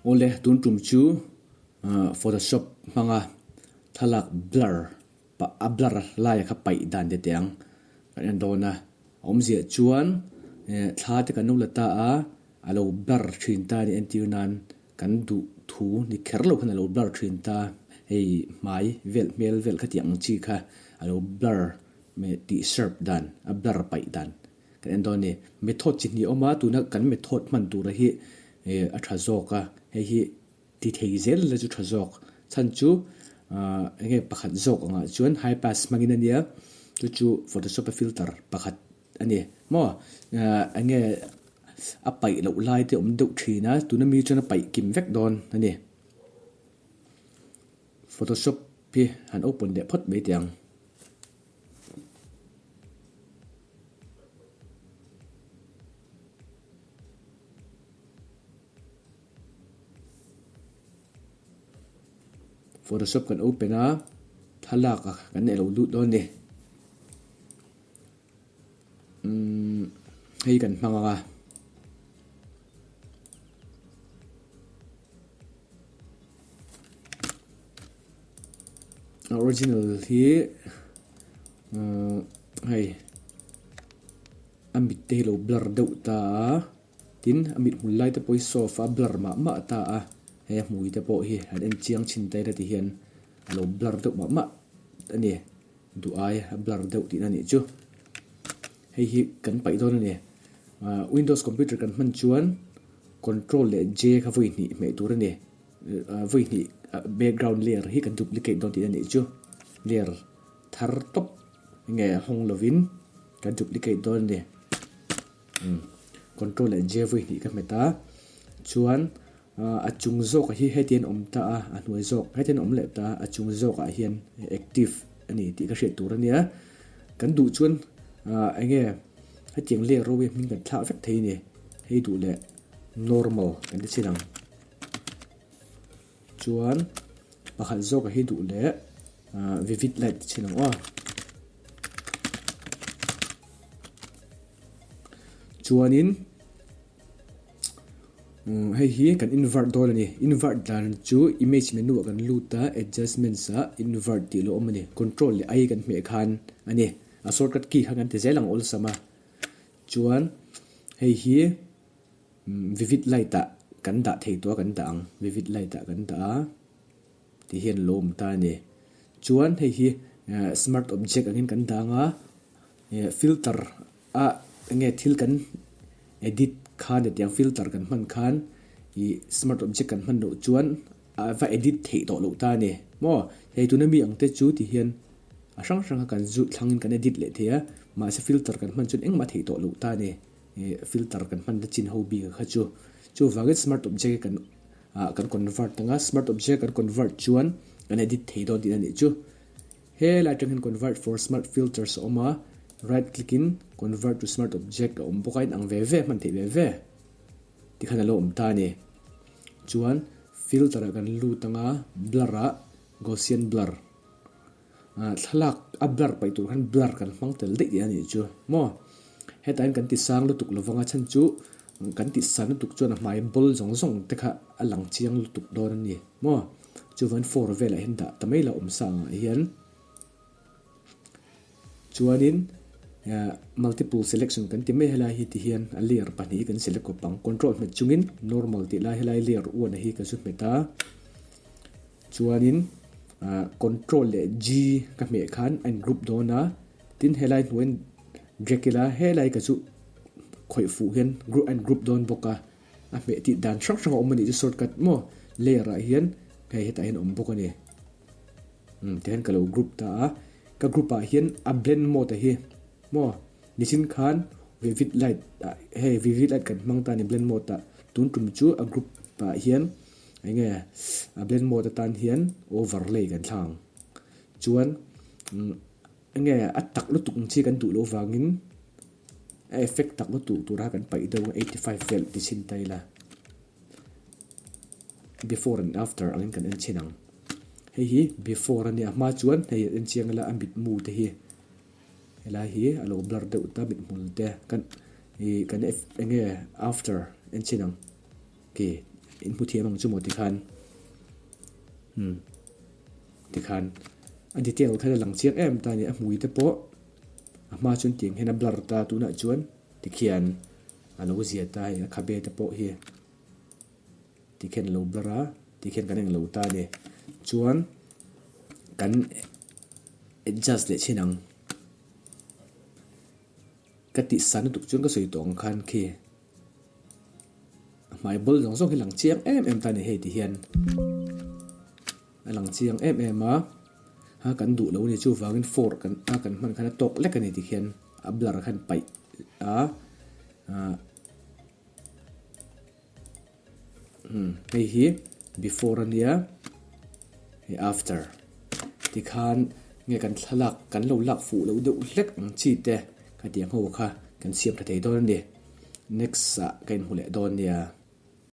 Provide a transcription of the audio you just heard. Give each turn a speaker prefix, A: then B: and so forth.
A: Awle tun tum chu photoshop hmanga thlalak blur a blur laia kha paih dan te teh ang kan en dawn a, a awmzia chuan thla te kan lo la ta a, a lo blur thin ta a ni entir nan kan duh thu ni kher lo khan a lo blur thin ta, hei hmai vel hmel vel khatiang ang chi kha a lo blur tih sharp dan a blur paih dan. Kan en dawn a ni. Method chi hnih a awm a, tuna kan method hman tura hi a tha zawk a, hei hi ti thei zel la chu tha zawk. Chhan chu eng nge pakhat zawk angah chuan high pass hmangin a nia, chu chu photoshop a filter pakhat a ni maw? Eng nge a paih loh lai te a awm deuh thin a, tuna mi chuan a paih kim vek dawn a ni. Photoshop hi han open leh phawt mai teh ang. Photoshop kan open a, thlalak a kan neih loh lut dawn a ni. Umm hei kan hmang ang a. A original hi hei a mit te hi lo blur deuh ta a tin a mit hmul lai te pawh hi soft a blur mah mah ta a hei a hmui te pawh hi han en chiang chhin ta ila ti hian a lo blur deuh mah mah a ni duh ai a blur deuh tihna a nih chu hei hi kan paih dawn a ni windows computer kan hman chuan control leh J kha vawi hnih hmeh tur a ni. Vawi hnih background layer hi kan duplicate dawn tih a nih chu. Layer thar tawp nge hawng lovin kan duplicate dawn a ni. Control leh J vawi hnih ka hmet a, chuan a chung zawkah hi heti an awm ta a, a hnuai zawk heti an awm leh ta a, a chung zawkah hian active a ni tih ka hriat tur a nia. Kan duh chuan eng nge hetiang layer ro hi hming kan thlak vek thei a ni. Hei duh leh normal kan ti chin ang. Chuan pakhat zawk a hi duh leh vivid light ti chhin ang aw. Chuanin hei hi kan invert dawn a ni. Invert dan chu image menu ah kan lut a adjustments ah invert tih lo awm a ni. Control leh I kan hmeh khan a ni. A shortcut key kha kan ti zel ang awlsam a. Chuan hei hi. Vivid light ah kan dah thei tawh a kan dah ang vivid light ah kan dah a ti hian lo awm ta a ni chuan hei hi smart object angin kan dah ang a filter a enge thil kan edit khan hetiang filter kan hman khan ih smart object kan hman loh chuan a va edit theih tawh loh ta a ni maw hei tuna mi ang te chu ti hian a hrang hrang a kan zut thlangin kan edit leh thei a mahse filter kan hman chuan engmah theih tawh loh ta a ni. Ih filter kan hman na chin ho bik kha chu chuvangin smart object hi kan ah kan convert ang a smart object kan convert chuan kan edit thei dawn tihna nih chu helai atang hian convert for smart filters a awm a right click in convert to smart object a awm bawk a inang ve ve hman theih ve ve tikhan alo awm ta a ni chuan filter ah kan lut ang a blur ah gaussian blur. Thlalak a blur paih tur khan blur kan hmang tel daih tih a nih chu maw. Hetah hian kan ti sang lutuk lovang a chhan chu kan ti san lutuk chuan a hmai bawl zawng zawng te kha a lang chiang lutuk dawn a ni maw. Chuvan four velah hian dah ta mai la awm sa angah hian chuanin multiple selection kan ti mai helai hi ti hian a layer pahnih hi kan select kawp ang control hmet chungin normal tih lai helai layer uan a hi ka zu hmet a. Chuanin control leh G ka hmeh khan a in group dawn a, tin helai hnuaiin drag ila helai ka chu khawih fuh hian group a in group dawn bawk a, a hmeh tih dan hrang hrang a awm a nih chu shortcut maw layer ah hian hei hetah hian a awm bawk a ni. Umm tihian ka lo group ta a, ka group ah hian a blend mode a hi maw nichin khan vivid light ah hei vivid light kan hmang ta a ni blend mode ah tun tum chu a group ah hian. Enge a blend mode atan hian overlay kan thlang ang. Chuan enge a tak lutuk ang chi kan duh loh vangin a effect tak lutuk tura kan paih deuh 85 vel ti chhin ta ila. Before and after angin kan en chhin ang. Hei hi before a nia hma chuan hei en chiang ila a mitmu te hi helai hi a lo blur deuh ta mithmul te kan ih kan enge after en chhin ang. Ke. In hmu thiam ang chu maw tikhan. Hmm. Tikhan a detail khan a lang chiang em ta a ni. A hmui te pawh a hma chuan tiang hian a blur ta tunah chuan tikhian a lo zia ta a ni. A khabe te pawh hi tikhian a lo blur a, tikhian kan englo ta a ni. Chuan kan adjust leh chhin ang. Ka tih san lutuk chuan ka sawi tawh ang khan khi a hmai bawl zawng zawng hi lang chiang em em ta a ni hei ti hian a lang chiang em em a ha kan duh lo a ni chuvangin fork kan a kan hman khan a tawk lek a ni ti khian a blur khan paih a ah. Umm hei hi before a nia hei after tikhan nge kan thlalak kan lo lak fuh loh deuh hlek ang chi te khatiang ho kha kan siam tha thei dawn a ni next ah ka inhmu leh dawn nia.